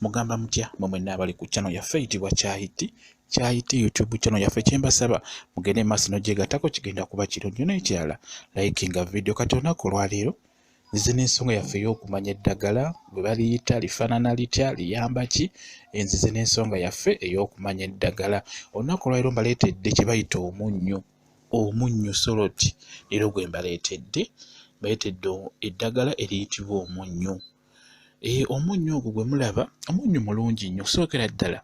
Mugamba mutya mwe mwenna abali ku channel yaffe eyitibwa Kyayiti Kyayiti YouTube channel yaffe, kyembasaba mugende maaso n'ogyegattako, kigenda kuba kirungi. N'ekirala, likinga video. Kati olunaku olwaleero nzize n'ensonga yaffe ey'okumanya eddagala bwe baliyita, lifaanana litya, liyamba ki. Enzize n'ensonga yaffe ey'okumanya eddagala. Olunaku olwaleero mbaleetedde kye bayita omunnyo, omunnyo soloti. Leero gwe mbaleetedde, mbaleetedde eddagala eriyitibwa omunnyo. Omunnyo ogwo gwe mulaba, omunnyo mulungi nnyo. Okusookera ddala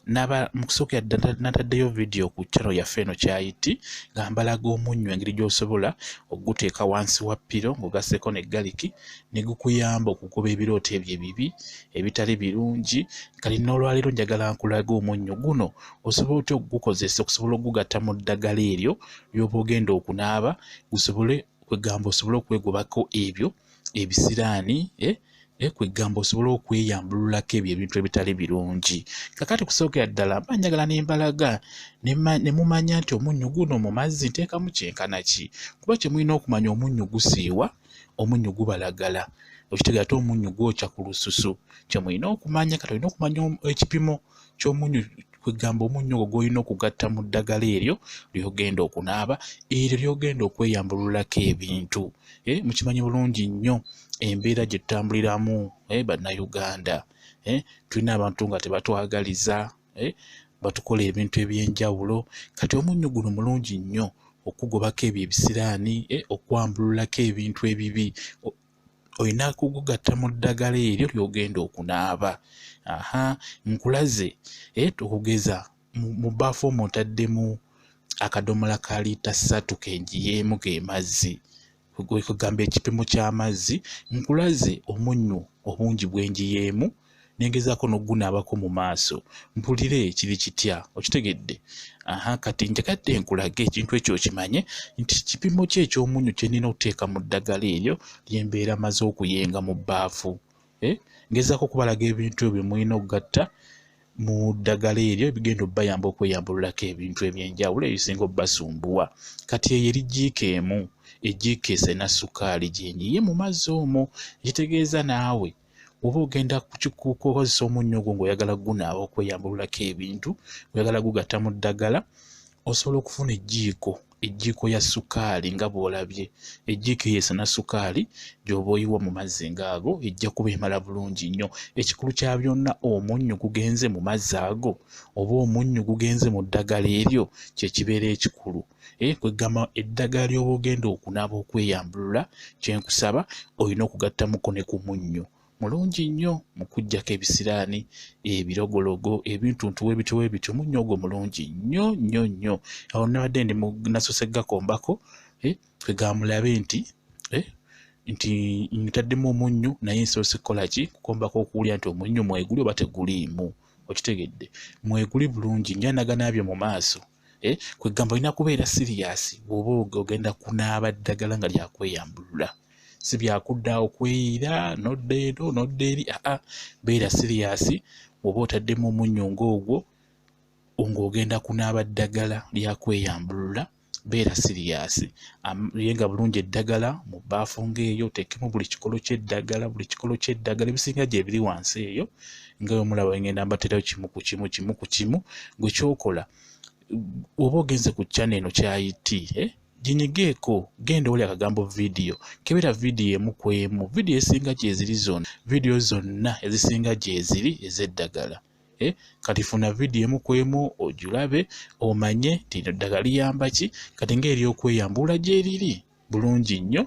naba mu kusookera ddala nataddeyo vidiyo ku channel yaffe eno Kyayiti nga mbalaga omunnyo engeri gy'osobola okuguteeka wansi wa ppiro ng'ogasseeko ne galiki ne gukuyamba okugoba ebirooto ebyo ebibi ebitali birungi. Kati n'olwaleero njagala nkulaga omunnyo guno osobola otya okugukozesa okusobola okugugatta mu ddagala eryo ly'oba ogenda okunaaba, gusobole kwegamba osobole okwegobako ebyo ebisiraani, kwegamba osobole okweyambululako ebyo ebintu ebitali birungi. Kakati kusookera ddala mba njagala ne mbalaga ne mumanya nti omunnyo guno mu mazzi nteekamu kyenkana ki, kuba kye mulina okumanya omunnyo gusiiwa, omunnyo gubalagala, okitegeera, ate omunnyo gwokya ku lususu. Kye mulina okumanya kati olina okumanya ekipimo ky'omunnyo, kwegamba omunnyo ogwo gw'olina okugatta mu ddagala eryo ly'ogenda okunaaba, eryo ly'ogenda okweyambululako ebintu. Mukimanyi bulungi nnyo embeera gye tutambuliramu, Bannayuganda, tulina abantu nga tebatwagaliza, batukola ebintu eby'enjawulo. Kati omunnyo guno mulungi nnyo okugobako ebyo ebisiraani, okwambululako ebintu ebibi. Olina kugugatta mu ddagala eryo ly'ogenda okunaaba. Aha, nkulaze okugeza mu bbaafu omwo ntaddemu akadomola ka liita 3 kenjiyeemu ge mazzi, kugamba ekipimo ky'amazzi. Nkulaze omunnyo obungi bwenjiyeemu nengezaako n'ogunaabako mu maaso mpulire kiri kitya, okitegedde? Aha, kati njagadde nkulage ekintu ekyo okimanye nti kipimo ki eky'omunnyo kye nnina okuteeka mu ddagala eryo lye mbeera maze okuyenga mu bbaafu. Ngezaako okubalaga ebintu ebyo mulina okugatta mu ddagala eryo ebigenda obbayamba okweyambululako ebintu ebyenjawulo ebisinga obbasumbuwa. Kati eyo eri jjiiko emu, ejjiiko esena sukaali gye njiye mu mazzi omwo, ekitegeeza naawe oba ogenda kukozesa omunnyo ogwo ng'oyagala gunaaba okweyambululako ebintu, oyagala gugatta mu ddagala, osobola okufuna ejjiiko, ejjiiko ya sukaali nga bw'olabye. Ejjiiko eyo esena sukaali gy'oba oyiwa mu mazzi ng'ago ejja kuba emala bulungi nnyo. Ekikulu kya byonna, omunnyo gugenze mu mazzi ago oba omunnyo gugenze mu ddagala eryo, kye kibeera ekikulu. Kwegamba eddagala ly'oba ogenda okunaaba okweyambulula, kye nkusaba olina okugattamuko ne ku munnyo. Mulungi nnyo mu kuggyako ebisiraani, ebirogologo, ebintuntu webityo webityo. Omunnyo ogwo mulungi nnyo nnyo nnyo. Awo nabadde ndi nasoose gakombako, kwegamba mulabe nti nti ntaddemu omunnyo, naye nsoose kukola ki? Kukombako okuwulira nti omunnyo mweguli oba teguliimu, okitegedde? Mweguli bulungi nnyo, naganaabye mu maaso. Kwegamba olina kubeera serious bw'oba ogenda kunaaba ddagala nga lyakweyambulula, si byakudda okweyiira n'odda eno n'odda eri. Aa, beera serious bw'oba otaddemu omunnyo ng'ogwo ng'ogenda kunaaba ddagala lyakweyambulula, beera serious. Yenga bulungi eddagala mu bbaafu ng'eyo, oteekemu buli kikolo ky'eddagala, buli kikolo ky'eddagala ebisinga gye biri wansi eyo nga bwe mulaba ngenda mbaterayo kimu ku kimu, kimu ku kimu. Gwe ky'okola oba ogenze ku channel eno Kyayiti, ginyigeeko, genda oli akagambo vidiyo, kebera vidiyo emu ku emu, vidiyo ezisinga gyeziri zonna, vidiyo zonna ezisinga gyeziri ez'eddagala. Kati funa vidiyo emu ku emu ogirabe omanye nti lino eddagala liyamba ki. Kati ng'eryokweyambulula gyeriri bulungi nnyo.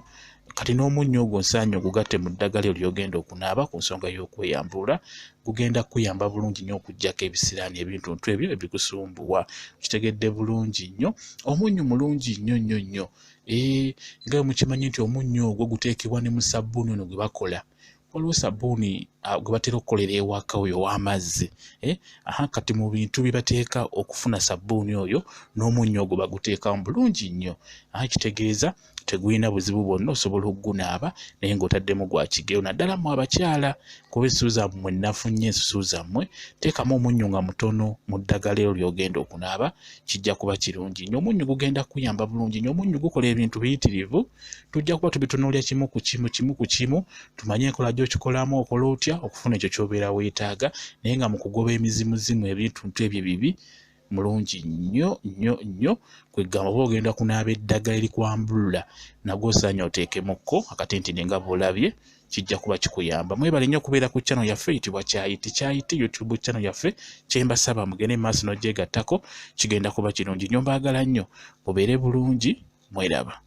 Kati n'omunnyo ogwo nsaanye ogugatte mu ddagala eryo ly'ogenda okunaaba ku nsonga y'okweyambulula, gugenda kukuyamba bulungi nnyo okuggyako ebisiraani, ebintuntu ebyo ebikusumbuwa. Kitegedde bulungi nnyo, omunnyo mulungi nnyo nnyo nnyo. Nga bwe mukimanyi nti omunnyo ogwo guteekebwa ne mu sabbuuni ono gwe bakola. Waliwo sabbuuni gwe batera okukolera ewaka oyo ow'amazzi. Aha, kati mu bintu bye bateeka okufuna sabbuuni oyo n'omunnyo ogwo baguteekamu bulungi nnyo. Aha, kitegeeza Tegulina buzibu bwonna, osobola okugunaaba naye ng'otaddemu gwa kigero, naddala mmwe abakyala, kuba ensusu zammwe nnafu nnyo. Ensusu zammwe teekamu omunnyo nga mutono mu ddagala eryo ly'ogenda okunaaba, kijja kuba kirungi nnyo. Omunnyo gugenda kukuyamba bulungi nnyo. Omunnyo gukola ebintu biyitirivu, tujja kuba tubitunuulira kimu ku kimu, kimu ku kimu, tumanye enkola gy'okikolamu, okola otya okufuna ekyo ky'obeera weetaaga, naye nga mu kugoba emizimuzimu, ebintuntu ebyo ebibi, mulungi nnyo nnyo nnyo. Kwegamba oba ogenda kunaaba eddagala erikwambulula, nagwo osaanye oteekemukko akatintini nga bw'olabye, kijja kuba kikuyamba. Mwebale nnyo okubeera ku channel yaffe eyitibwa Kyayiti, Kyayiti YouTube channel yaffe. Kyembasaba mugende maaso n'ogyegattako, kigenda kuba kirungi nnyo. Mbaagala nnyo, mubeere bulungi, mweraba.